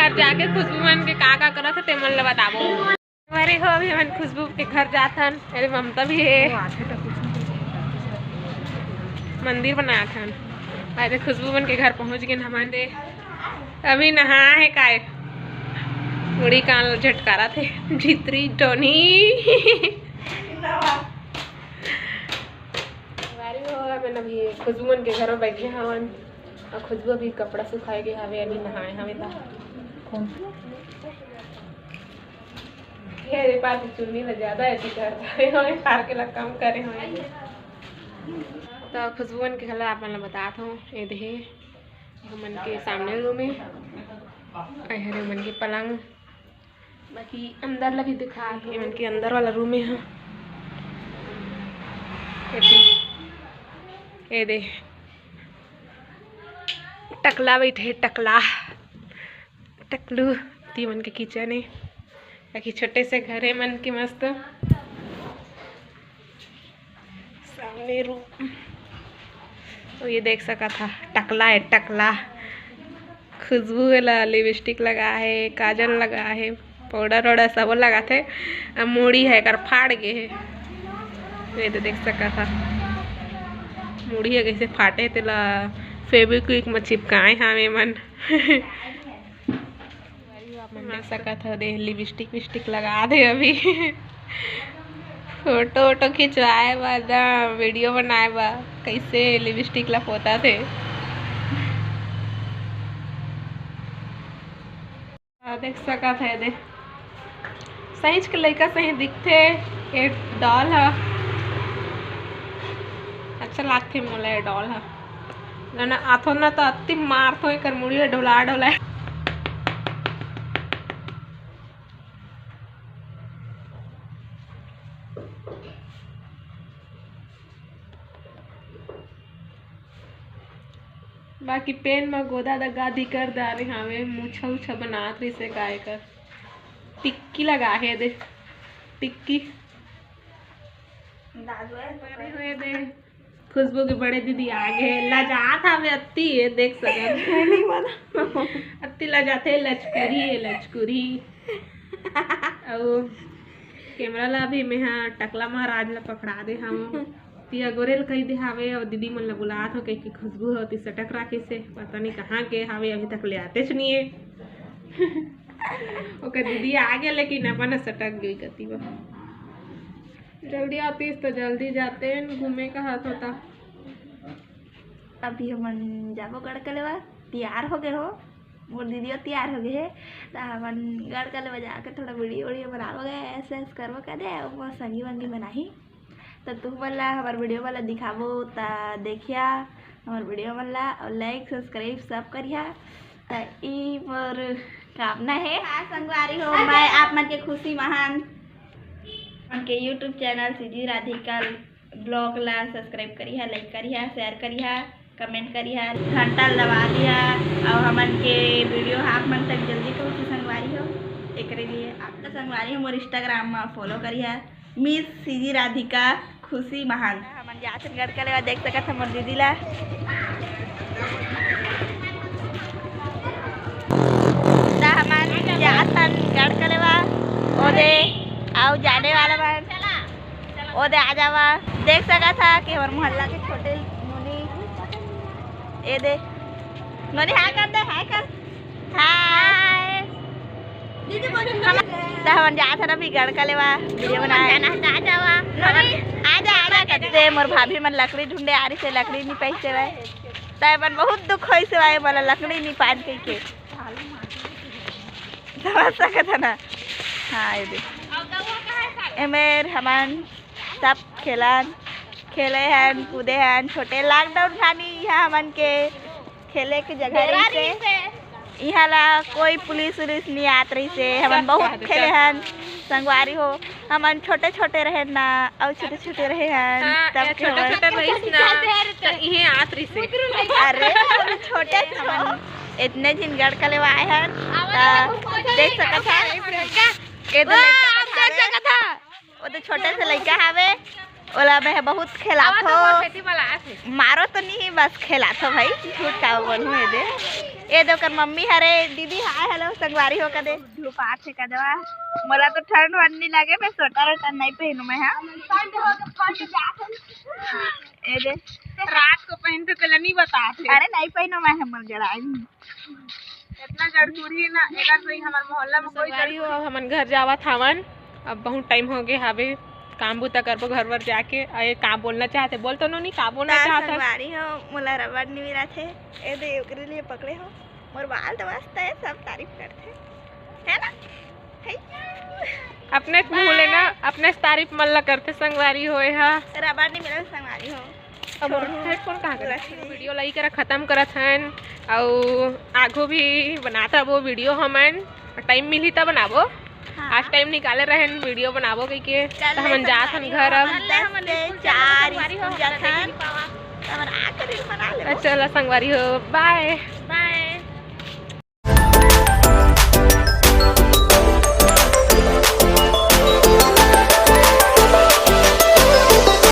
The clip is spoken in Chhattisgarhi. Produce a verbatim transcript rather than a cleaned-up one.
घर जाके खुशबू मन के का का करत हे, ते मन ल बताबो। अरे हो, अभी हमन खुशबू के घर जात हन। अरे, ममता भी हे। मंदिर बनात हन। अरे, खुशबू मन के घर पहुंच गेन हमन दे। अभी नहा हे काय? मुड़ी कान ल झटकारत हे। झितरी टोनी। अरे हो, हमन अभी खुशबू मन के घर में बैठे हवन। अउ खुशबू अभी कपड़ा सुखाए के हवे, अभी नहाए हवे ता। कौन सी? ये रे, पार के चुन्नी ला ज्यादा ऐसी करता है, हमें पार के ला कम करे हमें। तो खुशबू मन के घला आप मन ला बतात हूँ, ये देहे, हमन के सामने रूम है, अउ हरे मन के पलंग, बाकी अंदर ला भी दिखा, ये मन के अंदर वाला रूम है, हाँ। ये दे, ये दे, टकला बैठे, टकला। टकलू, ती मन के किचन हे, ताकि छोटे से घर हे मन के मस्त। सामने रूम, तो ये देख सकत हा, टकला हे, टकला। खुशबू ला लिपस्टिक लगा हे, काजल लगा हे, पाउडर वाउडर सबो लगाथे। अब मुड़ी हे एकर फाट गे हे, ये तो देख सकत हा, मुड़ी हे कैसे फाटे, तेला फेविक्विक म चिपकाए हावे मन। आप मन देख सकत हो, दे लिपस्टिक विस्टिक लगा दे अभी। फोटो वोटो खिंचवाए बर ना, वीडियो बनाए बर, कैसे लिपस्टिक ला पोता थे। आ, देख सकत है, दे सहीच के लइका सही दिखथे। ये डॉल ह, अच्छा लागथे मोला ये डॉल ह। ना, ना, आथो ना तो अति मारथो एकर मुड़ी ला डोला डोला। बाकी पेन म गोदा दगा दी कर डारे हावे, मुछा उछा बनात रहिसे काय कर। टिक्की लगा हे दे, टिक्की। दादू है तो अरे होए दे। खुशबू के बड़े दीदी आ गे, लजात हवे अत्ती, ये देख सकत। नहीं बना। अत्ती लजाथे, लचकुरी है, लचकुरी। अउ कैमरा ला भी मेहा टकला महाराज ला पकड़ा दे हव। तिया गोरेल कही दे हावे, अउ दीदी मन ला बुलात हो, कहि के खुशबू हो ती सटक राखिसे, पता नहीं कहाँ के हावे, अभी तक ले आतेच नहीं है। ओकर दीदी आ गे, लेकिन अपन सटक गई कती बा। जल्दी आतीस तो जल्दी जाते न, घूमे का हाथ होता। अभी हमन जाबो गढ़कलेवा, तैयार हो गए हो, मोर दीदियो तैयार हो गए हे, त हमन गढ़कलेवा जाके थोड़ा वीडियो वीडियो बनाबो गए, ऐसे ऐसे करबो कदे, वो संगी वंगी बनाही। त तुमन ला हमर वीडियो वाला दिखाबो, त देखिया हमर वीडियो मन ला, और लाइक सब्सक्राइब सब करिया। त ई मोर कामना है। हाँ संगवारी हो, मैं आप मन के खुशी महान, मन के YouTube channel CG Radhika blog ला सब्सक्राइब करिहा, लाइक करिहा, शेयर करिहा, कमेंट करिहा, घंटा ला दबा दिहा, और हमन के वीडियो आप मन तक जल्दी पहुँची संगवारी हो। एकरे लिए आप तो संगवारी हो मोर Instagram में फॉलो करिहा, मिस सीजी राधिका खुशी महान। हमन जात हन गढ़कलेवा, देख सकत हमर दीदी ला। त हमन जात हन गढ़कलेवा, ओदे अउ जाने वाला मन। ओ दे आ जावा, देख सकत हा कि हमर मोहल्ला के छोटे नोनी, ए दे नोनी, हाय कर दे, हाय कर, हाय। त हमन जात हन अभी गढ़कलेवा, वीडियो बनाए। आ जावा नोनी, आ जा, आ जा। कति दे मोर भाभी मन लकड़ी ढूंढे आ रही से, लकड़ी नहीं पाइसे भाई, त मन बहुत दुख होइसे भाई, मोला लकड़ी नहीं पान कहि के। समझ सकत है ना? हाँ, ये दे। एमेर हमन सब खेलन, खेले हन, कूदे हन। छोटे लॉकडाउन खानी इहाँ हमन के खेले के जगह रहिसे। इहाँ ला कोई पुलिस उलिस नहीं आत रहिसे। हमन बहुत खेले हन संगवारी हो। हमन छोटे छोटे रहे ना, अउ छोटे छोटे रहे हन, हाँ, तब छोटे छोटे रहिस ना, त इहे आत रहिसे। अरे, छोटे से हमन इतने झिन गढ़कलेवा आए हन, त देख सकत हा। ए दे लइका आप देख सकत हा। वो तो छोटे से लइका हावे, ओला मैं बहुत खेलाथो। मारो तो नहीं, बस खेलाथो भाई, झूठ का बोलूं। ये दे, ये दे ओकर मम्मी हरे। दीदी हाय हेलो संगवारी हो कदे। धूप आथे कदवा, मोला तो ठंड वंड नहीं लगे, मैं स्वेटर वेटर नहीं पहनू मैं। हाँ, ए दे, रात को पहन तो कल नहीं बताते। अरे नहीं पहनू मैं, हमर जड़ाई नहीं। इतना जड़ थोड़ी है ना, एकर से ही हमार मोहल्ला में कोई संगवारी हो। अब हमन घर जावत हवन, अब बहुत टाइम हो गए हावे, काम बुता करबो घर वर जाके। अरे का बोलना चाहते, बोल तो नो नहीं, का बोलना चाहत हस? संगवारी हो, मोला रबड़ नहीं मिला थे, ए दे ओकरे लिए पकड़े हो। मोर बाल तो मस्त है, सब तारीफ करते, है ना? Thank you। अपने मुंह ले ना, अपने तारीफ मन ला करते संगवारी होए हा। रबड़ नहीं मिला संगवारी हो। अब मोर हेडफोन कहाँ गए? वीडियो ला इही करा खत्म करत हन, अउ आगू भी बनात रहबो वीडियो हमन, टाइम मिलही तब बनाबो। हाँ। आज टाइम निकाले रहन वीडियो बनाबो कहिके, त हमन जात हन घर अब। चार स्कूल जात हन, हमन आके रील बना लेबो। चला संगवारी हो, बाय।